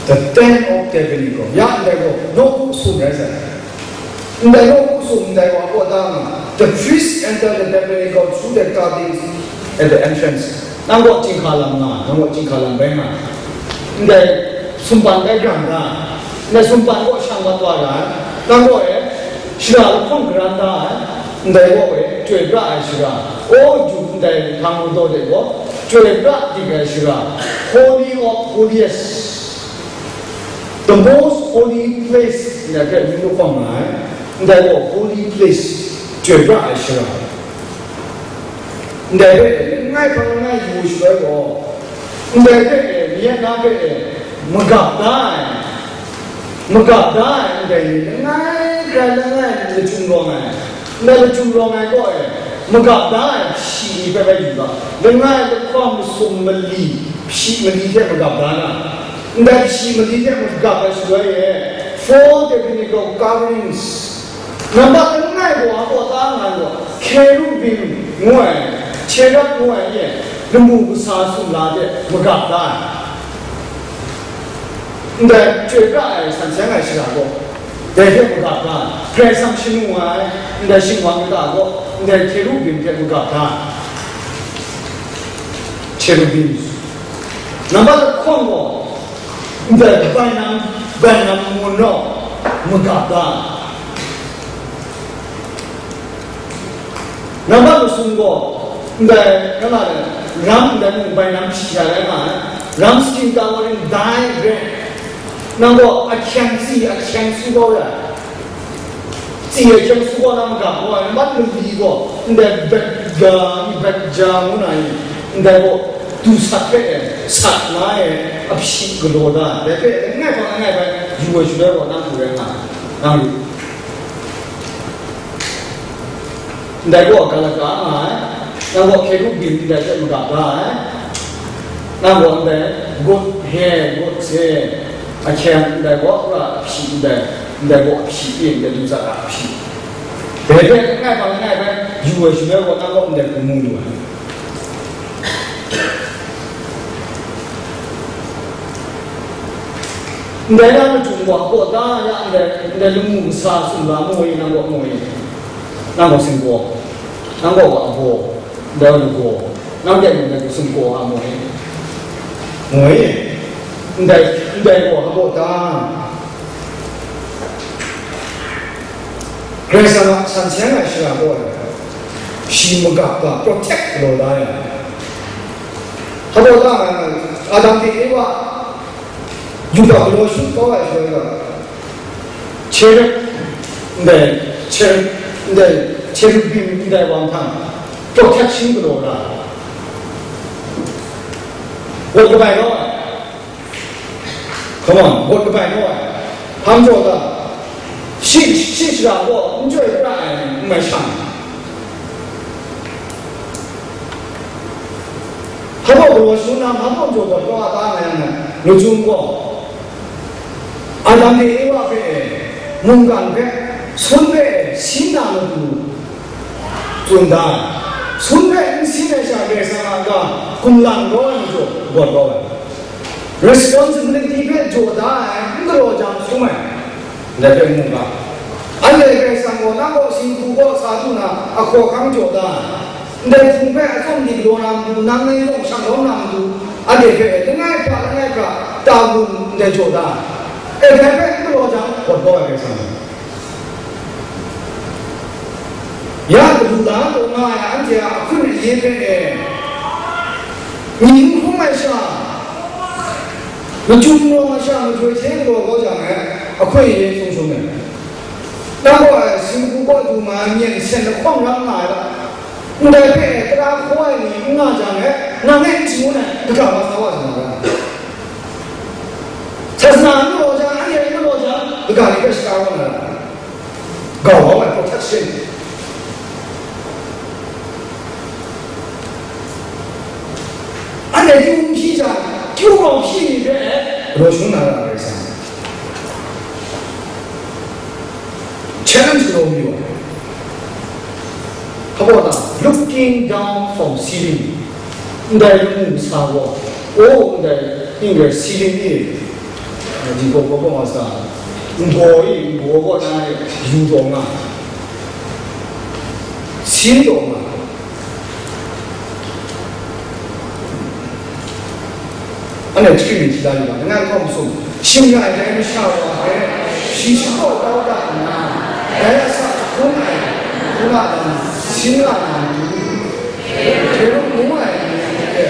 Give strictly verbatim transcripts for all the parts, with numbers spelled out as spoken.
The tent of tabernacle. Ya ndai gaw nawku sum rai sai. Ndai nawku sum ndai wa kaw da nga, the priest enter the tabernacle through the curtains at the entrance. Nang gaw chyinghka lam nga, nang gaw chyinghka lam bai nga. Ndai sumpan bai grang da. Ndai sumpan gaw shang mat wa ra. Nang gaw e, shara lahkawng karan da ai. Ndai gaw e, chyoi pra ai shara. O, Ju ndai hpang daw de gaw, chyoi pra dik ai shara. Holy of holiest. The most holy place, ndai hpe myit lahkawng nga ai, ndai gaw holy place, chyoi pra ai shara. Ndai hpe langai hpang langai yu shaloi gaw, ndai hpe e, mayat na hpe e, magap da ai, magap da ai, ndai ni langai hkrai langai lachyum rawng ai. Ndai lachyum rawng ai kaw e, magap da ai hpyi ni hpe bai yu ga, langai lahkawng masum mali, hpyi mali hte magap da na, ndai hpyi mali hte magap ai shaloi e, four tabernacle coverings, nambat langai gaw a kaw ta nga gaw, kerubim ngu ai, cherub ngu ai ni e, lamu kasa sumla hte magap da ai. Ndai chyoi pra ai san seng ai shara gaw, dai hte magap da, Karai Kasang shanu nga ai, ndai shingwang kata gaw, ndai kerubim hte magap da, cherubim. Nambat lahkawng gaw, ndai bainam, bainam mun rau magap da. Nambat masum gaw, ndai, kala e, ram ndai mung bainam hpyi sha rai nga ai, ram skin covering dye red. Nang gaw ahkyeng tsi, ahkyeng su kau ra ai. Tsi ahkyeng su kau na magap gaw ai, nambat mali gaw, ndai bet ga, bet ja ngu na i, ndai gaw du sat hpe e, sat na e, ahpyi galaw da, dai hpe langai hpang langai bai yu ai shaloi gaw, nang hku rai nga ai, nang yu. Ndai gaw galaka nga ai, nang gaw kerubim ndai hte magap da ai, nang gaw ndai gut he, gut se, ahkyeng ndai gaw ra hpyi ndai, ndai gaw hpyi pyi ndai du za ra hpyi. Dai hpe langai hpang langai bai yu ai shaloi gaw, nang gaw ndai hku mu lu ai. Ndai na machung gaw, a kaw ta ya ndai, ndai lamu kasa sumla mu e, nang gaw mu e, nang gaw singgaw, nang gaw wa gaw, ndai wa lagaw, nang dai mung dai sumgaw a mu e, mu e, ndai, ndai gaw a kaw ta. Karai Kasang a san seng ai shara gaw, shi magap ga protect galaw la ya. Hpa baw ta nga, Adam hte Ewa yubak galaw shu kau ai shaloi ga, cherub ndai, cherub ndai, cherubim ndai wa mahtang protection galaw ra. Wat kabai kau ai. Come on, wat kabai kau ai. Hpa jaw ta? Shi, shi shara gaw n chyoi pra ai n mai shang. Hpa baw galaw shangun na, hpa baw jaw gaw, gaw a ta nga yang na, lachyum gaw, Adam hte Ewa hpe, mungkan hpe, sun hpe, sin na matu tsun da ai. Sun hpe n sin ai sha, Karai Kasang a ga, kumlang kau ai majaw, gaw kau ai. Responsibility hpe jaw da ai, n galaw jang sum ai. Ndai hpe mu ga. Anhte Karai Kasang gaw nang kaw singhku kaw sa du na, a hkawhkam jaw da ai. Ndai hpung hpe atsawm dik law na matu, nang nai yawng shang lawm na matu, anhte hpe langai hkra, langai hkra, ta gun ndai jaw da ai. E, dai hpe n galaw jang, gawt kau ai Karai Kasang. Ya, kadu la taw nga ai anhte a ahkun aye hpe e, myi n hkrum ai sha, machyum rawng ai sha, majoi hte galaw kau jang e, ahkun aye hkrum hkrum ai. Nang gaw, e, singgu kaw du nga ai myen sen lahkawng ram nga ai la? Ndai hpe, e, tara hkaw ai ni n nga jang e, nang e n shangun ai, kaga wa sa wa sa na ra? Sasana n galaw jang, anhte n galaw jang, kaga ni hpe shara wa na ra? Gau wa ai protection. Anhte kyu n hpyi jang, kyu gaw hpyi ni hpe galaw shangun na ra ai, Karai Kasang challenge galaw mayu ai. Hpa baw ta, looking down from ceiling. Ndai lamu kasa gaw, o, ndai, ning rai ceiling ni, Di gaw gaw gaw nga sa, nbaw e, nbaw gaw na e, yu taw nga, sin taw nga. Anhte hkrit myit hkrit la yu ga, langai hkawm sung, shing rai ai masha wa hpe shi shakaw kau dat nna, dai a sa jahkrum ai hpuna lam sin nga na matu, hkye rau ngu ai ni hte,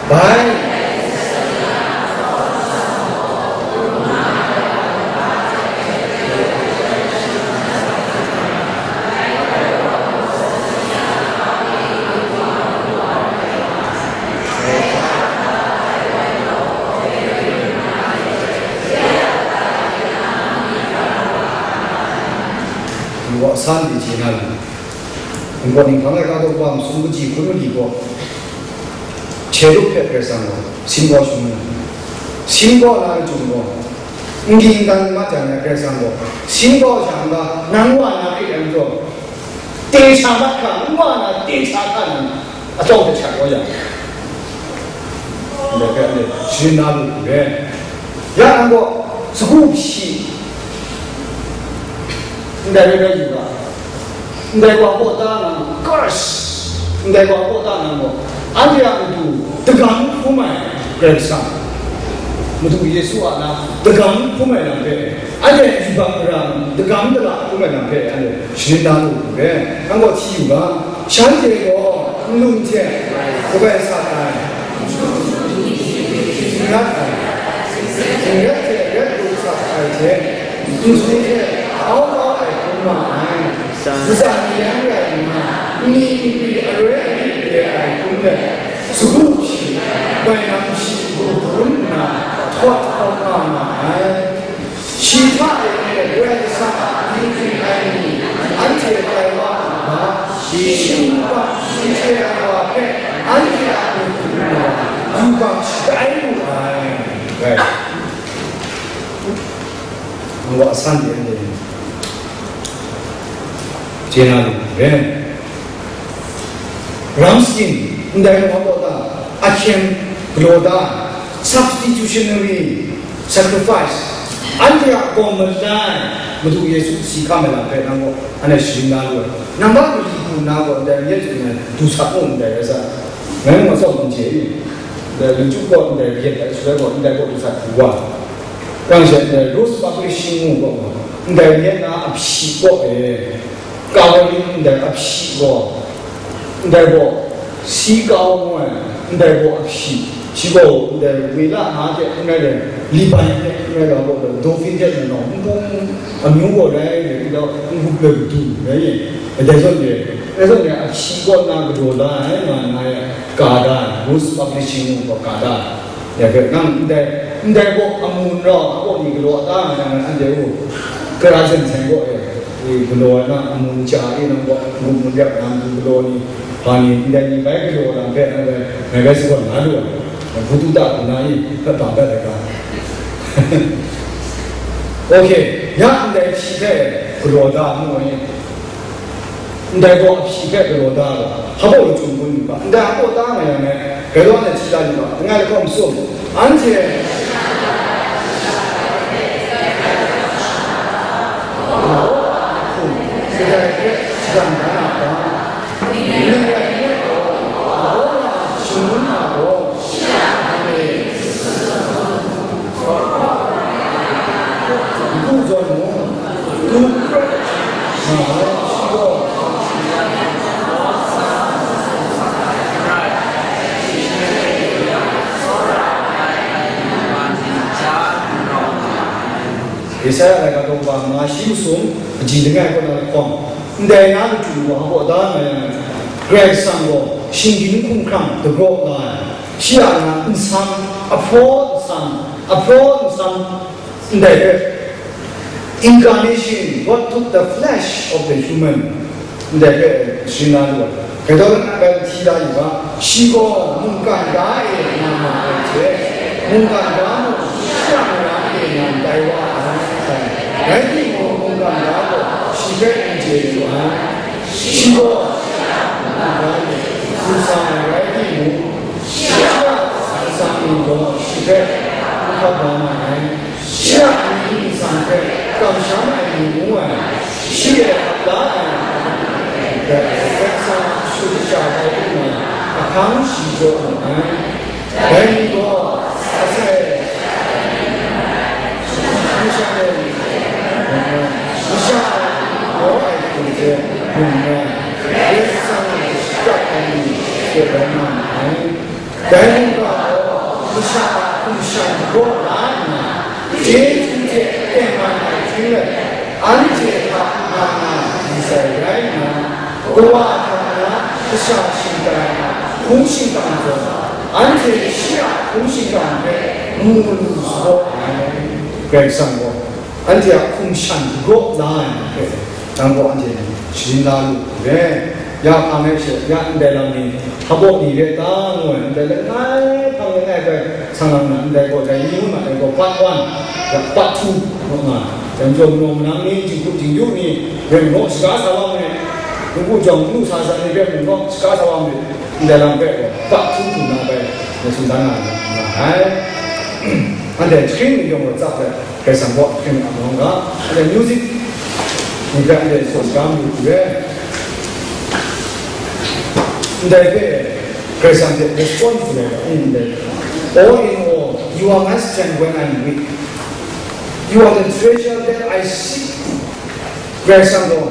bai. Wa san di ji na lu. Ningkaw ninghpang laika daw wa masum kaji hkun mali gaw, Cherub hpe Karai Kasang gaw sin gaw shangun ai. Sin gaw na lachyum gaw, n ging n gan mat jang, Karai Kasang gaw sin gaw sha n ga, nang wa na hkrit ai majaw, te sha mat hkra, n wa na te sha hkra nang atsawm hte shat kau yang, ndai hpe anhte sharin na lu hku re. Ya nang gaw, sagu hpyi, ndai rai rai yu ga, ndai gaw kawta nang, curse, ndai gaw kawta nang gaw, anhte a matu dagam hkrum ai Karai Kasang, Madu Yesu a na dagam hkrum ai lam hpe, anhte yubak mara dagam dala hkrum ai lam hpe, anhte sharin na lu hku re. Nang gaw hti yu ga, shanhte gaw nlung hte kabai sat ai, htingrat ai, htingrat hte ret lu sat ai hte, nhtu hte au kau ai hkrum nga ai. Ntsa ni yan rai nna, nni nkri aroi alit re ai hkrum let, sagu hpyi, bainam shi hku hkrum nna, htawt hkawm nga ma ai. Shi hta e Karai Kasang a dinghpring ai ni, anhte tai wa ai ga, shi mung hpa shi chye ai wa hpe, anhte a mung hkrum na, yubak shatai mu ai. Rai. Ngu a san de, chye na lu re. Ramsing, ndai wa gaw ta, ahkyem galaw da, substitutionary sacrifice, anhte a gaw malai, Madu Yesu si hkam ai lam hpe nang gaw, anhte sharin na lu ai. Nang ga mali hku nna gaw, ndai mayat hte ngai du sat mu ndai rai sa, ngai mung atsawm n chye i, ndai Luchuk gaw ndai mayat ai shaloi gaw, ndai gaw du sat hku wa. Rang she ndai Rose Publishing ngu gaw, ndai mayat na a hpyi gaw e, Kawa ning ndai a hpyi gaw, ndai gaw, si kawa ngu ai, ndai gaw a hpyi, shi gaw ndai wila nga hte n rai ai, libai hte n rai ai gaw, dawfin hte mung nau, npung amyu gaw rai ai, n gup ai matu rai ai, dai zawn e, dai zawn e a hpyi kaw nna galaw la ai nga nna e, ka da ai, Rose Publishing ngu gaw ka da ai. Ya hpe nang ndai, ndai gaw amu n rau, a kaw ni galaw a ta nga yang, anhte u, kara zen sai gaw e, e, galaw ai na amu n chya e, nang gaw n-gun n-gun rep, nang du galaw ni, hpa ni, ndai ni bai galaw lam hpe, nang bai, ngai bai sagawn na lu ai, nang hpu tu ta hku na i, hpe bang dat ai ga. Ok, ya ndai hpyi hpe galaw da mu ai. Ndai gaw a hpyi hpe galaw da ai, hpa baw lachyum hkun yu ga, ndai a kaw ta nga yang e, grai wa na hti la yu ga, langai lahkawng masum, anhte, kadai hpe shadan da na ga, nang rai nme gaw, hpa baw na shangun na gaw, Npu zawn mung, tu prat nga ai, shi gaw. Yesaya laika daw kaba nga shi masum, kaji langai kaw na lahkawng, ndai na matu wa hpaw da nga yang, Karai Kasang gaw shinggyim hkumhkrang dagraw la ai, shi a na nsam, ahpraw nsam, ahpraw nsam, Ndai hpe, incarnation, God took the flesh of the human. Ndai hpe sharin na lu ai. Dai gaw na bai hti la yu ga, shi gaw mungkan ga e nga ma ai hte, mungkan ga mung shi a mara e nga tai wa ai. Rai timung, mungkan ga gaw shi hpe n chye lu ai. Shi gaw Rai, hkum sa ai rai timung, shi a hkum sa ni gaw shi hpe n hkap la ma ai, shi a amying ningsang hpe kamsham ai ni ngu ai, shi e ap la ai, dai Karai Kasang shut shaja ai hpung na ahkang shi jaw mu ai. Dai ni gaw, asai, masha e, masha gaw ai hku hte mung ai, Karai Kasang a shakrat ai ni hte rai nga ma ai. Dai mungga gaw, masha a hkum shan gaw la nna, chyeju hte tengman ai hpring let, anhte hta nga nga di sai rai nna, Kawa hta na kasha shingtai a hpung shingkang zawn, anhte shi a hpung shingkang hpe mu lu saw ai. Karai Kasang gaw anhte a hkum shan gaw la ai hpe, nang gaw anhte sharin la lu re. Ya hpang e she, ya ndai lam ni, hpa baw ni re ta ngu ai, ndai langai hpang langai bai, sang lang na, ndai gaw, dai ni ngu na, dai gaw, part one, ya part two, ngu nga, dai majaw, manaw manang ni, jinghku jingyu ni, rai ngu, shaga sa wa mu, ngu jawng, nu sa sa ni, rai ngu, shaga sa wa mu, ndai lam hpe gaw, part two hku na bai, na tsun dan na, nga ai. Anhte screen ni yawng gaw, tsap ai. Karai Kasang gaw hpring a rawng ga, anhte music ni hpe anhte saw shaga mayu hku re. Ndai hpe Karai Kasang hte respond hku re ga, ndai, "All in all, you are my strength when I'm weak. You are the treasure that I seek." Karai Kasang gaw